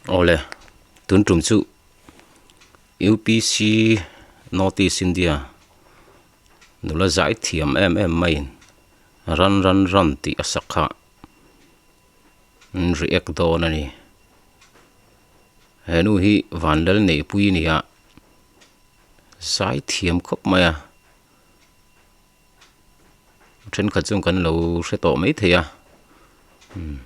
Awle, tun tum chu UPC North East India nula zai thiam em em maiin Run Run Run tih a sak kha an react dawn a ni. He nu hi Vanlal Neihpui a ni a, zai thiam khawp mai a. Thenkhat chuan kan lo hre tawh mai thei a umm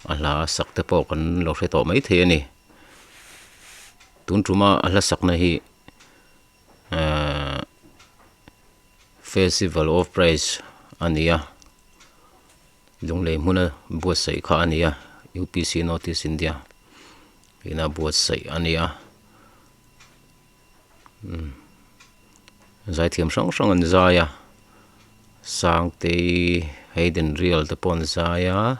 a hla sak te pawh kan lo hre tawh mai thei a ni tun tuma a hla sakna hi ehh festival of praise a ni a lunglei hmuna buatsaih kha a ni a U P C north east India ina buatsaih a ni a. Umm zaithiam hrang hrang an zai a Sangtei Hayden Rial te pawh an zai a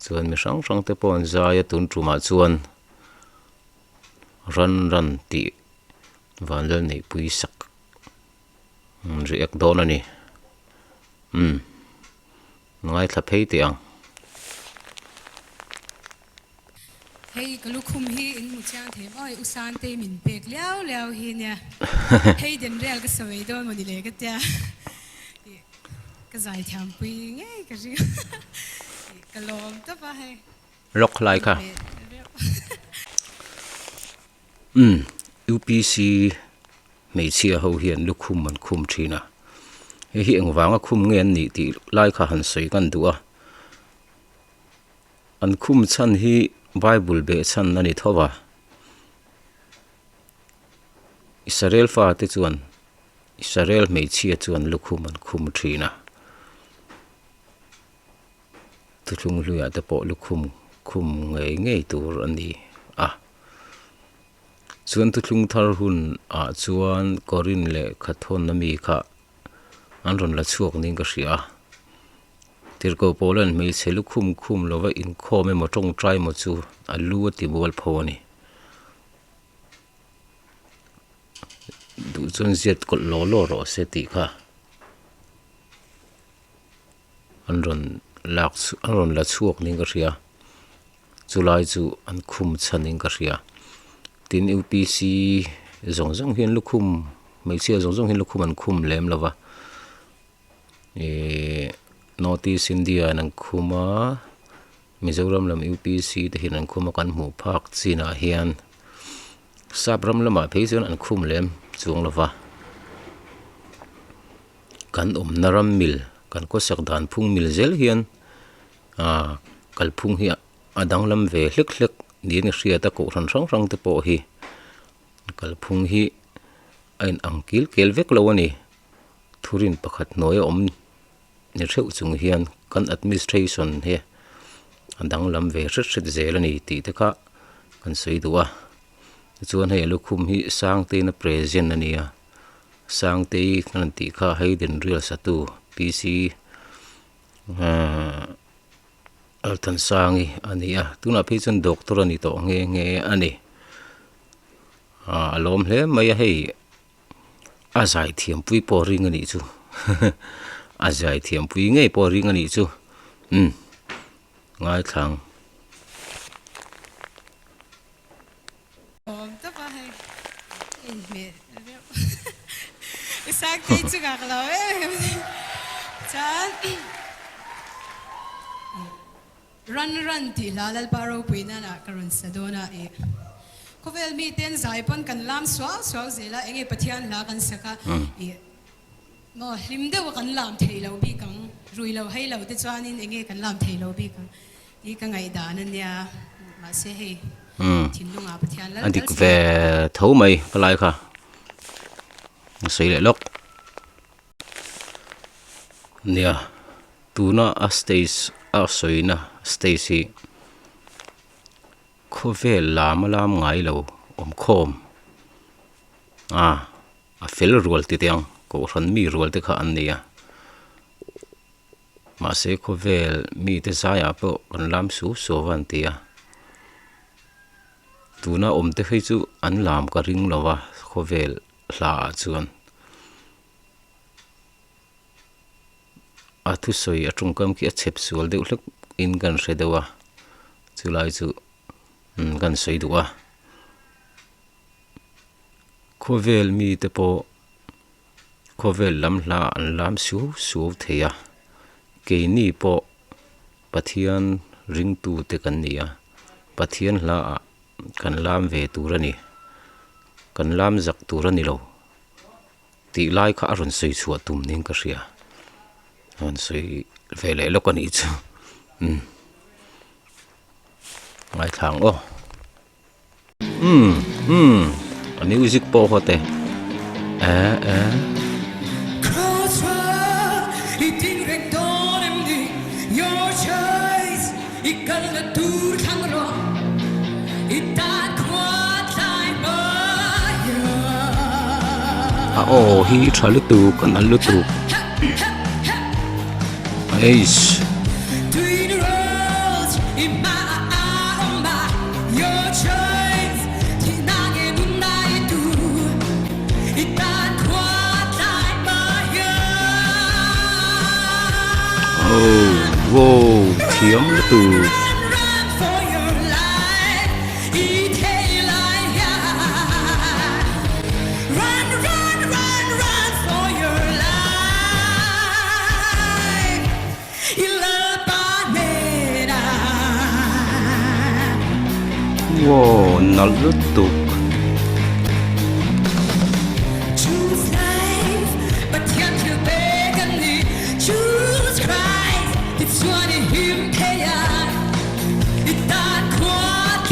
chuan mi hrang hrang te pawh an zai a tun tumah chuan run run tih Vanlalneihpui sak an react dawn a ni umm ngaithla phei teh ang. Hei ka lukhum hi in hmu chiang thei maw hei u Santei min pek liau liau hi nia hei den rel ka sawi dawn maw ni le ka tia ih ka zai thiam pui ngei ka ring ih ka lawm tawp a hei Lawk lai kha umm UPC hmeichhia ho hian lukhum an khum thin a hei hi engvanga khum nge an nih tih lai kha han sawi kan duh a. An khum chhan hi Bible beh chhan a ni tho va. Israel fate chuan Israel hmeichhia chuan lukhum an khum thin a. Thuthlung hluiah te pawh lukhum khum ngei ngei tur a ni a. Chuan thuthlung thar hun ah chuan Korin leh Khathawn ami kha an rawn la chhuak niin ka hria a. Tirhkoh Paula'n hmeichhe lukhum khum lova inkhawm emaw tawngtai emaw chu a lu a ti mual pho a ni. Duh chuan ziat kawlh law law rawh se tih kha an rawn lak an rawn la chhuak niin ka hria. Chulai chu an khum chhanin ka hria. Tin UPC zawng zawng hian lukhum hmeichhia zawng zawng hian lukhum an khum lem lova. Ihh North East India in an khum a Mizoram lam U P C te hian an khum a kan hmuh phak chinah hian sap ram lamah phei chuan an khum lem chuang lo va kan awmna ram mil kan khawsak dan phung mil zel hian ah kalphung hi a danglam ve hlek hlek niin a hriat a kohhran hrang hrang te pawh hi kalphung hi a inang kil kel vek lo a ni. Thurin pakhat hnuaia awm ni theuh chung hian kan administration hi a danglam ve hret hret zel a ni tih te kha kan sawi duh a tichuan hei lukhum hi Sangteina present a ni a Sangtei kan rawn tih kha Hayden Rial satu P C ahh Althansangi a ni a tunah phei chuan doctor a ni tawh nghe nghe a ni ah a lawm hle mai a hei. A zai thiampui pawh ring a nih chu a zai thiampui ngei pawh ring a nih chu umm ngaithlang. Awm tawp a hei inhmeh reuh i Sangtei chungah ka lo em em a ni chuan Run run tih hla Lalpa ropui nana ka rawn sa dawn a i khawvel miten zai pawn kan lam suau suau zel a enge Pathian hla kan sak a i maw hlim deuh a kan lam thei lo bik ang rui lo hei lo te chuanin enge kan lam thei lo bik ang tih ka ngaihdan a nia mahse hei thinlungah Pathian lal A dik ve tho mai ka lai kha a sawi leh lawk nia. Tuna a stage a sawina stage hi khawvel lam a lam ngai lo awm khawm a a fel rual ti teh ang kohhran mi rual te kha an ni a mahse khawvel mite zaiah pawh kan lam suau suau a an ti a tuna awm te phei chu an lam ka ring lo va khawvel hlaah chuan. A thusawi a tawngkam khi a chhep sual deuh hlek in kan hre deuh a. Chulai chu kan sawi duh a. Khawvel mite pawh khawvel lam hla an lam suau suau thei a, keini pawh Pathian ringtute kan ni a, Pathian hla ah kan lam ve tur a ni, kan lam zak tur a ni lo tih lai kha a rawn sawi chhuah tum niin ka hria, a rawn sawi ve leh lawk a nih chu umm ngaithla ang aw. Umm umm a music pawh haw te eh eh. A aw hi tha lutuk a nal lutuk eiss. Wow thiam lutuk. Wow nalh lutuk.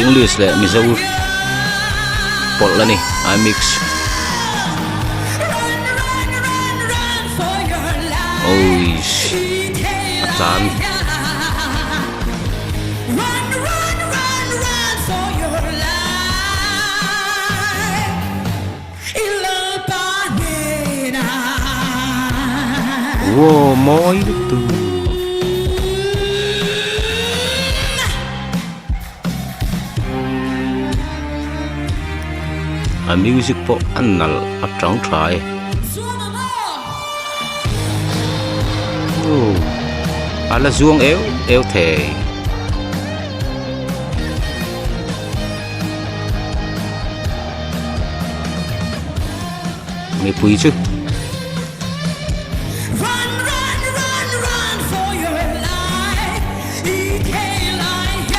English leh Mizo pawlh a ni a mix. Oish a tlan. Wow mawi lutuk. A music pawh a nalh a tang tha e. Aw a la zuang eu eu thei. Mipui chu.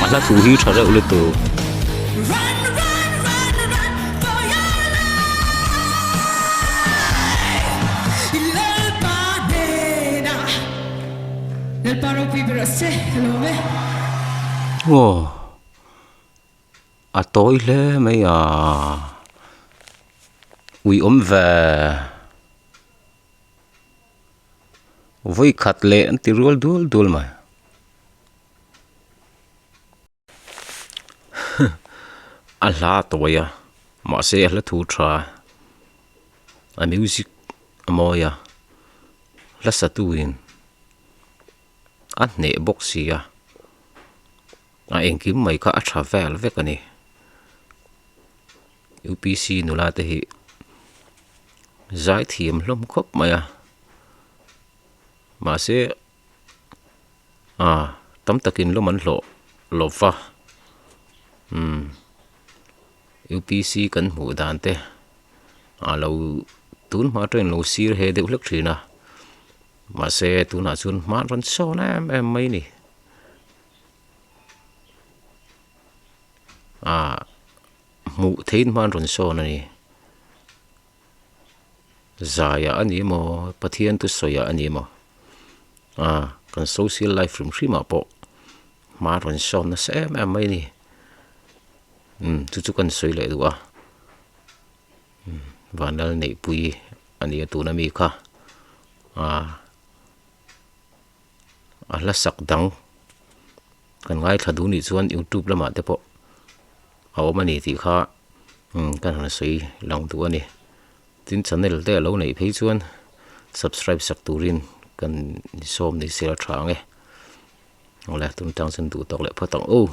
A hla thu hi tha reuh lutuk. Aw a tawi hle mai a ui awm ve. Vawi khat leh an ti rual dual dual mai. A hla a tawi a mahse a hla thu tha a music a mawi a hla satu in a hneh bawk si a a engkim mai kha a tha vel vek a ni U_P_C nula te hi zai thiam hlawm khawp mai a mahse. Ah tam takin lawm an hlawh lo va umm upc kan hmuh dan te a lo tun hma atangin lo sir he deuh hlek thin a mahse tunah chuan hma an rawn sawn em em mai a ni ah hmuh theihin hma an rawn sawn a ni zaiah a ni emaw Pathian thusawiah a ni emaw ah kan social life hrim hrim ah pawh hma rawn sawn nasa em em mai a ni umm chu chu kan sawi leh duh a umm vanlal neihpui a ni a tuna mi kha ah a hla sak dang kan ngaithla duh nih chuan youtube lamah te pawh a awm a ni tih kha umm kan han sawi lang duh a ni tin channel te a lo neih phei chuan subscribe sak turin kan sawm ni se a tha ang e awle tun tang chuan duh tawk leh phawt ang aw.